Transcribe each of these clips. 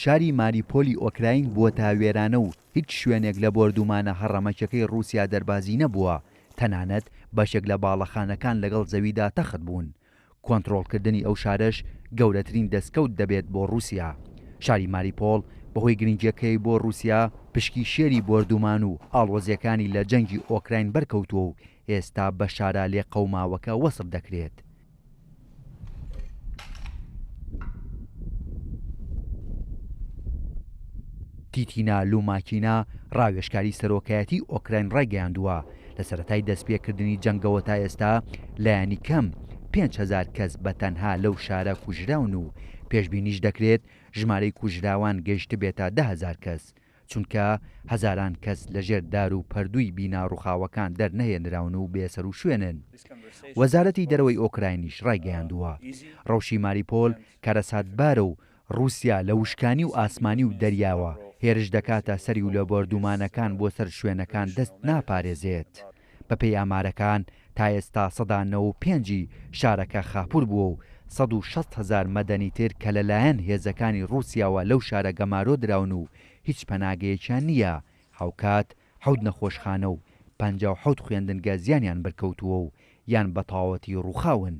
شاری ماریپۆلی ئۆکراین بووەتە وێرانە و هیچ شوێنێک لە بۆردوومانە هەڕەمەکیەکەی ڕووسیا دەربازی نەبووە، تەنانەت بەشێک لە باڵەخانەکان لەگەڵ زەویدا تەخت بوون. کۆنترۆڵکردنی ئەو شارەش گەورەترین دەستکەوت دەبێت بۆ ڕووسیا. شاری ماریپۆڵ بەهۆی گرنگییەکەی بۆ ڕووسیا، پشکی شێری بۆردوومان و ئاڵۆزییەکانی لە جەنگی ئۆکراین بەرکەوتووە و ئێستا بە شارە لێقەوماوەکە وەسف دەکرێت. تیتینا لوماکینا، ڕاوێژکاری سەرۆکایەتیی ئۆکراین ڕایگەیاندووە، لە سەرەتای دەستپێکردنی جەنگەوە تا ئێستا لایەنیکەم 5000 کەس بە تەنها لەو شارە کوژراون و پێشبینیش دەکرێت ژمارەی کوژراوان گەیشتبێتە 10,000 کەس، چونکە هەزاران کەس لەژێر دار و پەردووی بینا ڕووخاوەکان دەرنەهێنراون و بێسەروشوێنن. وەزارەتی دەرەوەی ئۆکراینیش ڕایگەیاندووە، ڕەوشی ماریپۆل کارەساتبارە و ڕووسیا لە وشکانی و ئاسمانی و دەریاوە هێرش دەکاتە سەری و لە بۆردومانەکان بۆ سەر شوێنەکان دەست ناپارێزێت. بەپێی ئامارەکان تا ئێستا 95% ی شارەکە خاپوور بووە و 160 هەزار مەدەنی تر کە لەلایەن هێزەکانی ڕووسیاوە لەو شارە گەمارۆ دراون و هیچ پەناگەیەکیان نییە، هاوکات حەوت نەخۆشخانە و 57 خوێندنگە زیانیان بەرکەوتووە و یان بەتەواوەتی ڕووخاون.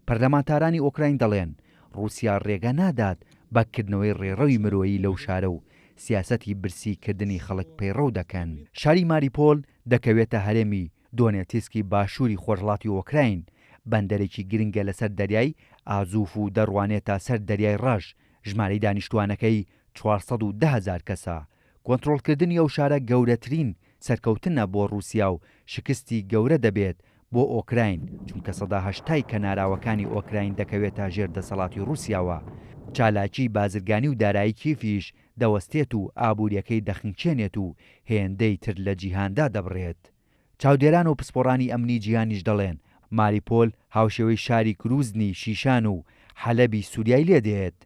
پەرلەمانتارانی ئۆکراین دەڵێن، ڕووسیا ڕێگە نادات بە کردنەوەی ڕێڕەوی مرۆیی لەو شارە و سیاسەتی برسی کردنی خەڵک پەیڕەو دەکەن. شاری ماریپۆل دەکەوێتە هەرێمی دۆنێتسکی باشووری خۆرهەڵاتی ئۆکراین، بەندەرێکی گرنگە لەسەر دەریای ئازوف و دەڕوانێتە سەر دەریای ڕەش، ژمارەی دانیشتووانەکەی 410 هەزار کەسە. کۆنترۆڵکردنی ئەو شارە گەورەترین سەرکەوتنە بۆ ڕووسیا و شکستی گەورە دەبێت بۆ ئۆکراین، چونکە 80% کەناراوەکانی ئۆکراین دەکەوێتە ژێر دەسەڵاتی ڕووسیاوە، چالاکیی بازرگانی و دارایی کیێڤیش دەوەستێت و ئابوورییەکەی دەخنکێنێت و هێندەی تر لە جیهان دادەبڕێت. چاودێران و پسپۆڕانی ئەمنی جیهانیش دەڵێن، ماریپۆل هاوشێوەی شاری گروزنی شیشان و حەلەبی سوریای لێدێت.